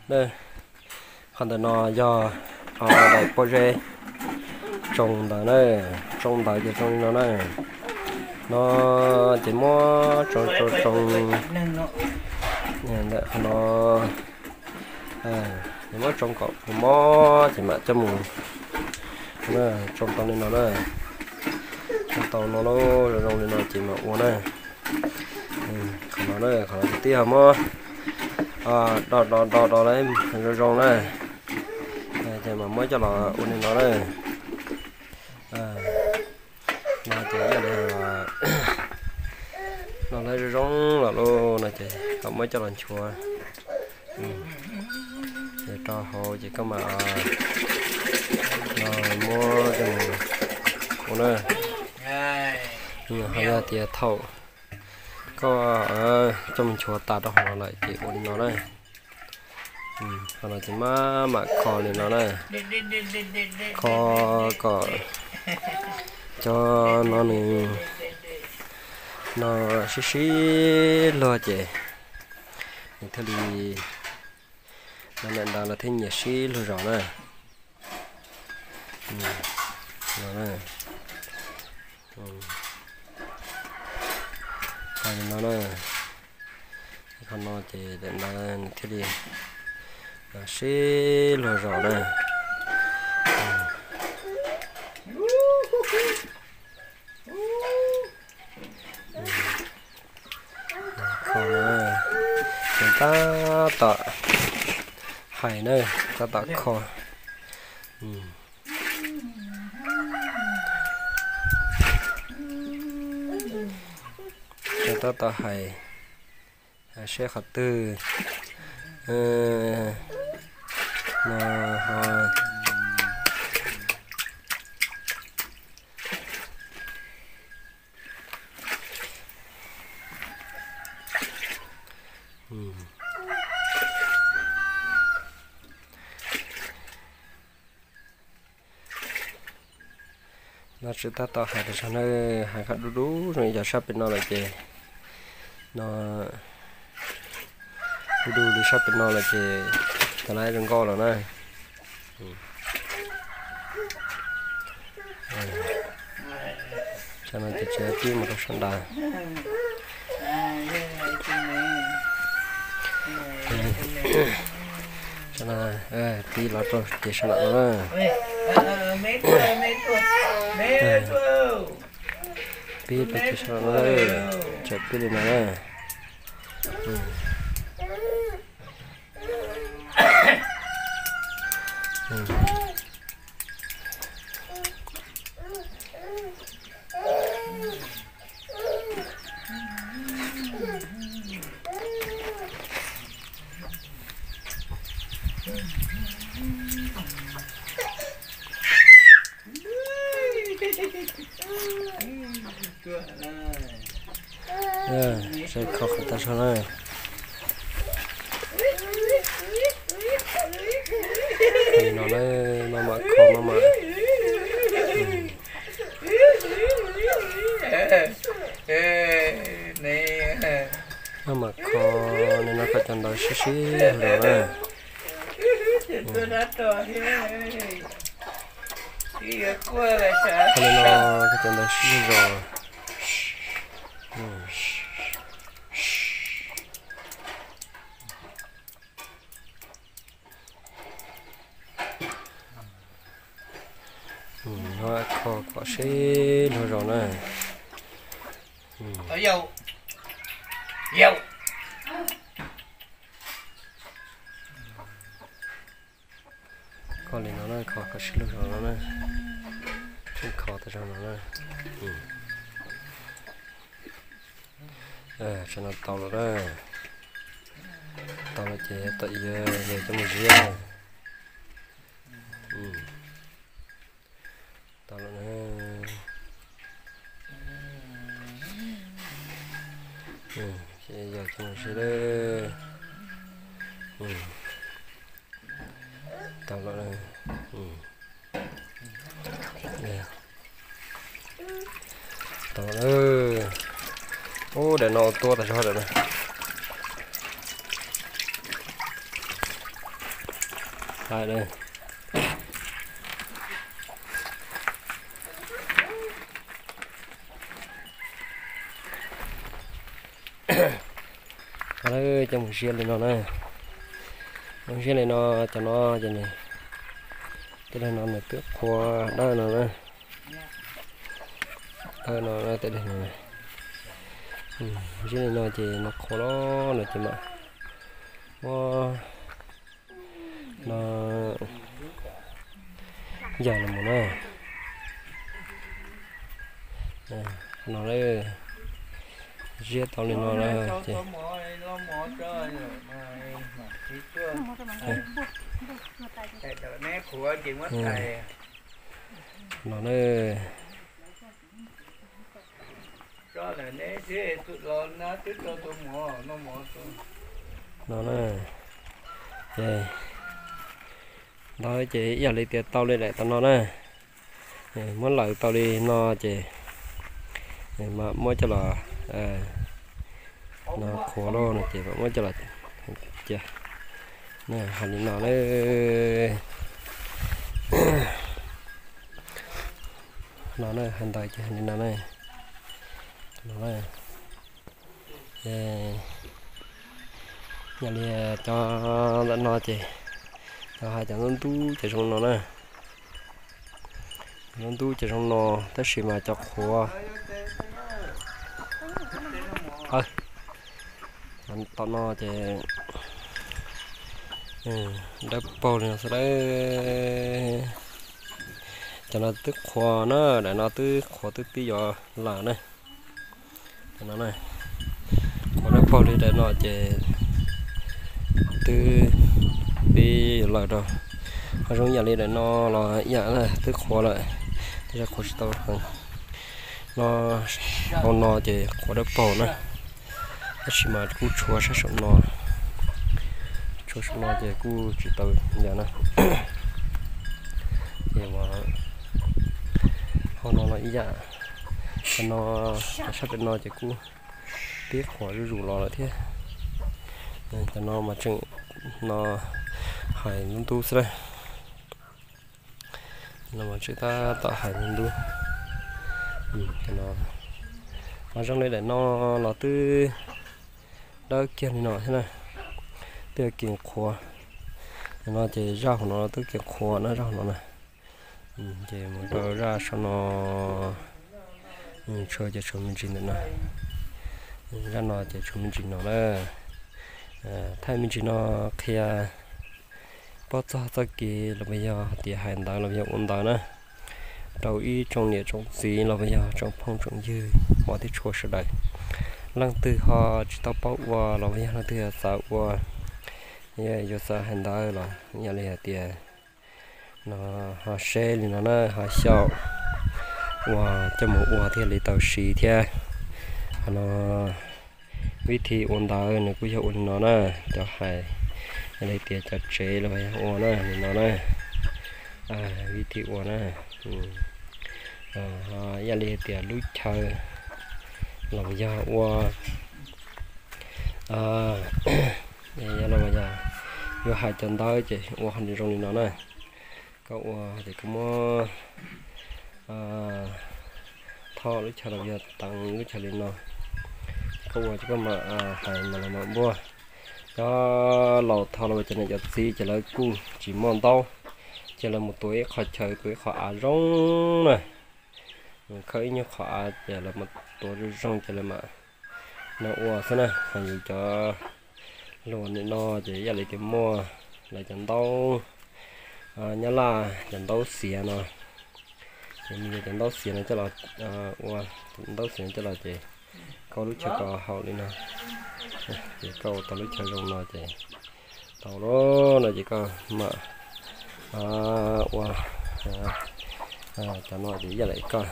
Qhov ntawm no yog daim pob zeb tsoo ntawd na, tsoo ntawd ces tsoo li no na. No ces muab tsoo tsoo tsoo ntawm qhov no, muab tsoo kom mob ces mam coj mus tsoo tau li no na. Tsoo tau no zoo zoo li no ces mam ua na. Qhov no na, qhov no ces twb yog muab do do do do zoo zoo na, ces mam muab coj los ua li no na. No ces no lawv zoo zoo los lauj no ces koj muab coj los nchuav ces rau hauv ces koj mam muab coj mus ua na. Ho yog tias thaum koj coj mus nchuav tas rau hauv no lawm ces ua li no na. Qhov no ces maj mam kho li no na, kho kom cov no nws no sib sib luag ces nws thiaj li, no ntawm ntawd lawv thiaj nyias sib luag zos na. Qhov no na, qhov no ces ntawm ntawd nws thiaj li sib luag zos na. Kho na, ces tab tom hais na, tab tom kho. Ces tab tom hais seb qhov twg no ho No tsis tab tom hais tas zog na, hais kom du du zoo li cov sab pem no lawm ces, no du du li sab pem no lawm ces cov lawv zoo nkauj los na. Tsam no ces tsis pib mus rau sab nrad. Pib los rau ces sab nrad no na. Pib rau ces sab nrad no, tsam pib li no na. Kho qhov tag zog na. Li no na, maj mam kho maj mam, maj mam kho li no kom cov ntawd sib sib los na. Kho li no kom cov ntawd sib zog. Kho kom sib luag zos na. Kho li no na, kho kom sib luag zos no na. Tsheej kho tas zog no na. Tsam no tau lawm na. Tau lawm ces tom yawg coj mus ziab. Tau lawm na. Yog coj mus ziab lawm. Tau lawm. Tau lawm. Ub, daim no tuab tas zog daim no. Lawm na. Cov no coj mus ziab li no na. Mus ziab li no, cov no ces nws, tej no nws twb qhuav dawb no na. Dawb no, tej no. Ziab li no ces nws qhuav los no ces mam muab no yog los mus na. No, ziab tau li no lawm ces no na. No na, ces ntawd ces yog li tias tau li daim tau no na. Muab laws tau li no ces mam muab coj los no qhuav los no ces mam muab coj los cia. Hais li no na. No na, hais ntawd ces hais li no na. Yog li cov ntawm no ces cov hais cov ntub ntub ces zoo no na. Cov ntub ntub ces zoo no, tab sis mas cov qhuav tom no ces dawb paug li no xwb lawm. Cov no twb qhuav na, daim no twb qhuav twb pib yuav lawm na. Qhuav dawb paug li daim no ces twb pib yuav lawm rau. Ho zoo ib yam li daim no los ib yam twb qhuav lawm, tab sis qhuav tsis tau heev. No, hauv no ces qhuav dawb paug na, tab sis mas kuj tshuav sab saum no, tshuav saum no ces kuj tsis tau yam na. Ces hauv no los ib yam, cov no, cov sab pem no ces kuj pib qhuav zuj zus los lawm thiab. Cov no mas tseem no hais ntub ntub xwb na. No mas tseem tab tom hais ntub ntub. Mas zoo li daim no los twb dawb kiag li no thiab na, twb kev qhuav. No ces zaj hauv no twb kev qhuav na, zaj hauv no na. Ces mus rau zaj saum no, tshuav ces tshuav me ntsis ntawm no. Zaj no ces tshuav me ntsis no na. Thaij me ntsis no qhia paub txog txoj kev los puas yog hais tias hais ntawv los puas yog ua ntawv na, rau ib tsoom niam tsoom txiv los puas yog tsoom phooj tsoom ywg hmov thiab tshua sawv daws. Leej twg ho tsis tau paub ua los puas yog leej twg xav ua, yuav xav hais ntawv los yog li hais tias no ho seb li no na, ho xyaum ua coj mus ua thiaj li tau siv thiab. Ho no vib thi ua ntawv nws kuj yog ua li no na, cov hais yog li tias cov tsev los yog ua na li no na, vib thi ua na. Yog li tias lub chaw los yog ua yog los yog yuav hais cov ntawv ces ua zoo li no na. Koj ua ces koj muab tho lub chaw los yog teev lub chaw li no, koj ua ces koj mam hais mas los mam npuaj. Cov laus tho los cov niam cov txiv ces lawv kuj tsis muaj ntaub, ces lawv mus tuav ib qho chaw tuav ib qho av zoo na, khawb ib nyuag qho av ces lawv mus tuav zoo zoo ces lawv mam no ua xwb na. Ho yus cov luag nim no ces ib yam li tias muaj lawv cov ntaub nyab laj, cov ntaub xiav no, ces mus yuav cov ntaub xiav no coj los ua, cov ntaub xiav no coj los ces koj lub chaw tau haum li no, ces koj ua tau lub chaw zoo no ces tau lawm no ces koj mam ua cov no ces ib yam li koj,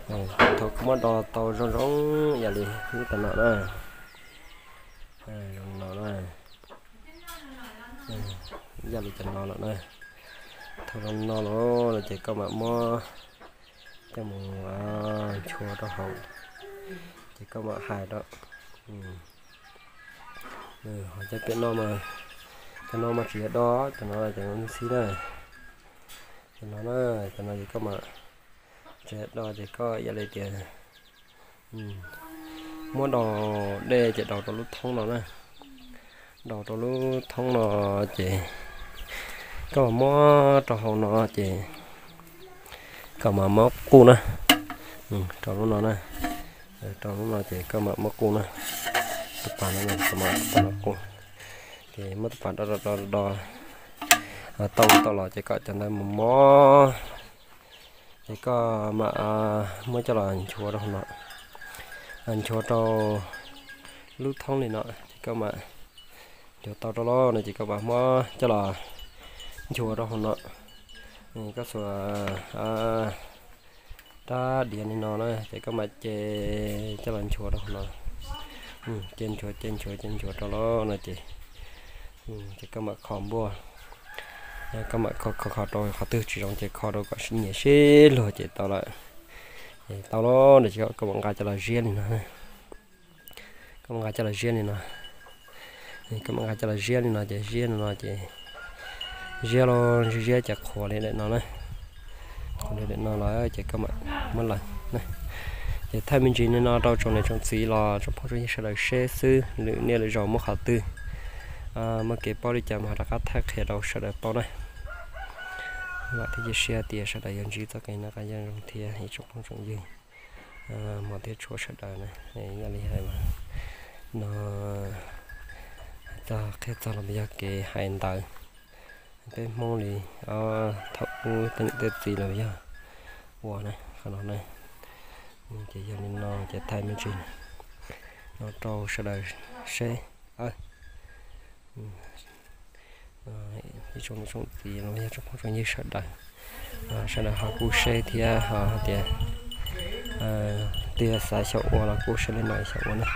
thaum kuv muab do tau zoo zoo ib yam li lub tag no na, zoo no na, ib yam li cov no lawm na. Thaum zoo no lawm no ces koj mam muab coj mus nchuav rau hauv, ces koj mam hais rau. Ho cov pem no mas Cov no mas tsis yog do, cov no cov no xib na. Cov no na, cov no ces koj mam tsis yog do ces koj ib yam li tias muab daus dej ces daus rau lub thoob no na. Daus rau lub thoob no ces koj mam muab rau hauv no ces koj mam muab qub na. Rau lub no na, rau lub no ces koj mam muab qub na. Tus pas no, tus pas no qub. Ces muab tus pas do do do do tau tau los ces koj cov ntawd mus mob. Ces koj mam muab coj los nchuav rau hauv no. Nchuav rau lub thoob li no ces koj mam nchuav tau rau lawm no ces koj mam muab coj los nchuav rau hauv no. Koj xuas rab diav li no na ces koj mam ce coj los nchuav rau hauv no. Ce nchuav ce nchuav ce nchuav rau lawm no ces, ces koj mam kho npuaj. Koj mam kho kho kho rau qhov twg tsis zoo ces kho rau kom nyias sib luag ces tau lawm. Tau lawm no ces koj mam nqa coj los ziab li no. Koj mam nqa coj los ziab li no. Koj mam nqa coj los ziab li no ces ziab li no ces ziab los ziab ces qhuav li daim no na. Qhuav li daim no los ces koj mam muab lawm. Ces thaij me ntsis li no rau tsoom niam tsoom txiv los tsoom phooj tsoom ywg sawv daws seb xwb, lwm niaj lwm zaus muaj qhov twg muaj kev paub li cas mas ho rov qab thaij qhia rau sawv daws paub na. Vam thiab cia siab tias sawv daws yuav ntsib txoj kev noj qab nyob zoo thiab ib tsoom phooj tsoom ywg, hmov thiab tshua sawv daws na. Yog li hais mas no txog qhia txog los yog kev hais ntawv peb Hmoob li thaum ub tej niam tej txiv los yog ua na, qhov no na. Ces yog li no ces thaij me ntsis no rau sawv daws seb. Ib tsoom niam tsoom txiv los yog tsoom phooj tsoom ywg sawv daws, sawv daws ho kuj seb thiab ho hais tias twg xav xyaum ua los kuj seb li no xyaum ua na.